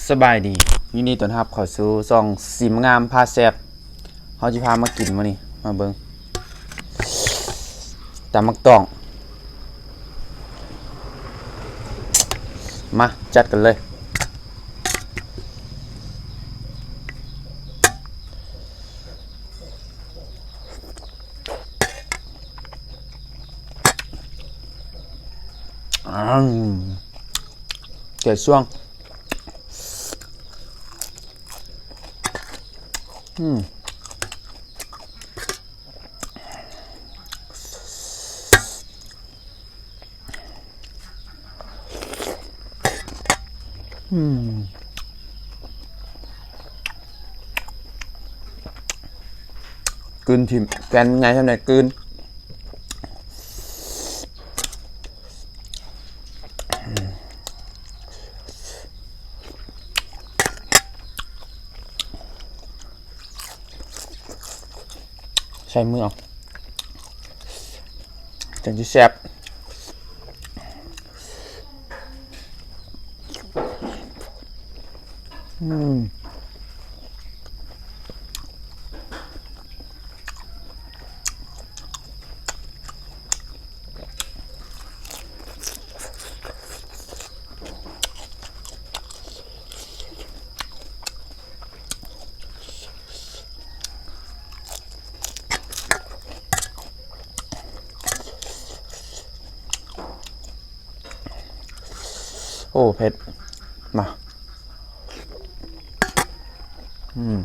ສະບາຍດີ ຍິນດີຕ້ອນຮັບເຂົ້າສູ່ຊ່ອງຊິມງາມພາແຊບ. ເຮົາຊິພາມາກິນມື້ນີ້ ມາເບິ່ງ ຕຳໝາກຕ້ອງ. ມາ ຈັດກັນເລີຍ. ອາ ແກງຊວງ ອືມ ອືມ ກືນຖິ້ມ ແກ່ນໃຫຍ່ສ່ຳໃດ ກືນ. ໃສ່ມືເອົາ ຈັ່ງຊິແຊບ. ອືມ ໂອ້ ເຜັດ ມາ ອືມ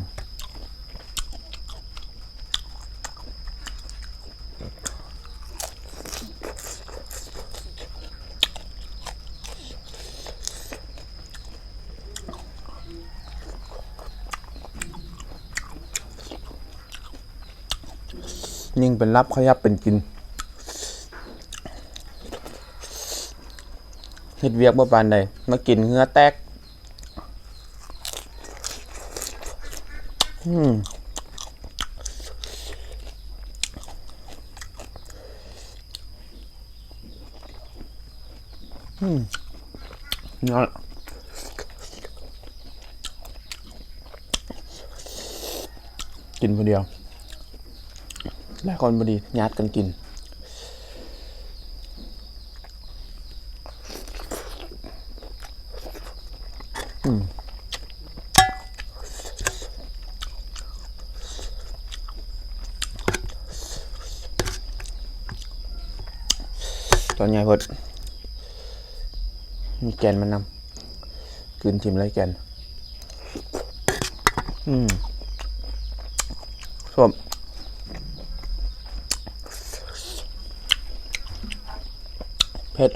ຍິງເປັນຫຼັບ ຂະຫຍັບເປັນກິນ. ເຮັດວຽກບໍ່ປານໃດ ມາກິນເຫື່ອແຕກ. ອືມ ອືມ ຍອດ ກິນຜູ້ດຽວ ຫຼາຍຄົນພໍດີ ຍາດກັນກິນ. ອືມ ຕອນໃຫຍ່ໂພດ ມີແກ່ນມັນນຳ ກືນຖິ້ມເລີຍແກ່ນ. ອືມ ສົ້ມ ເຜັດ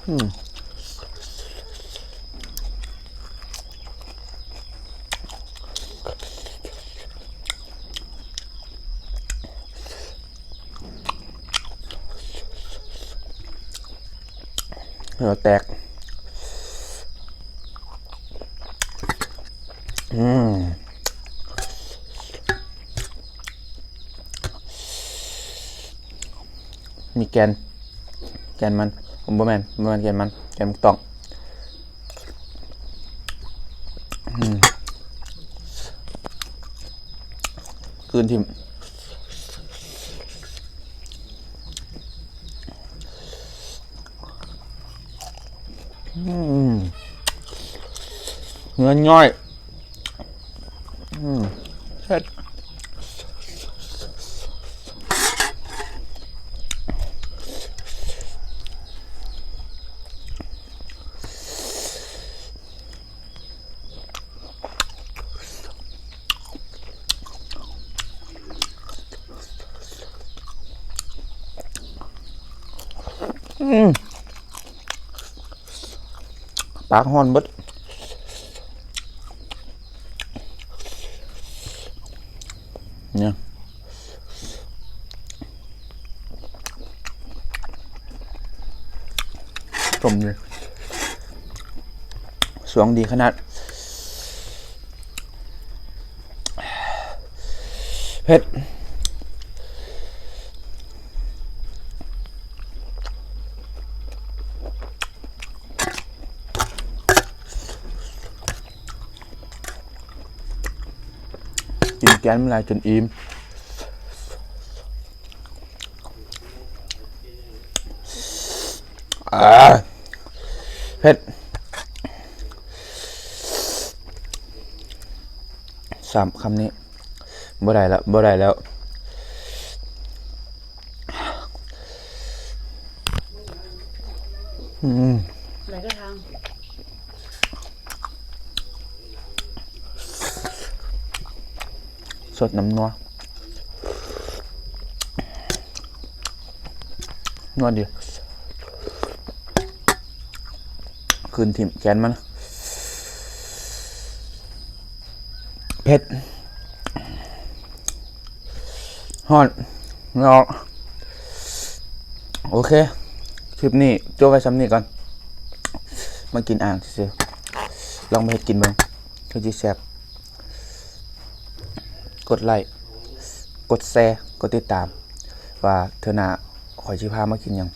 ອືມ. ເຫື່ອແຕກ ອືມ ມີແກ່ນ ແກ່ນມັນ ບໍ່ແມ່ນ ບໍ່ແມ່ນແກ່ນມັນ ແກ່ນໝາກຕ້ອງ. ອືມ ກືນຖິ້ມ ອືມ ເຫື່ອຍ້ອຍ ອືມ ເຜັດ. ອືມ ປາກຮ້ອນເບິດ ເນາະ. ສົ້ມນີ້ ສວງດີຂະໜາດ ເຜັດ. ກນມັນຫຼາຍຈົນອີ່ມ. ອາ ເຜັດ ສາມຄຳນີ້ ບໍ່ໄດ້ແລ້ວ ບໍ່ໄດ້ແລ້ວ. ອືມ ໄດ້ກໍທາງ ສົດນ້ຳນົວ ນົວດີ. ຄືນຖິ້ມແກນມັນ ເຜັດ ຮ້ອນ ເນາະ. ໂອເຄ ຄລິບນີ້ຈົບໄວ້ສ່ຳນີ້ກ່ອນ ມາກິນອ່າງຊື່ໆ ລອງໄປເຮັດກິນເບິ່ງ ຄືຊິແຊບ. ກົດໄລ້ ກົດແຊ ກົດຕິດຕາມ ວ່າເທື່ອໜ້າຂ້ອຍຊິພາມາກິນຫຍັງ.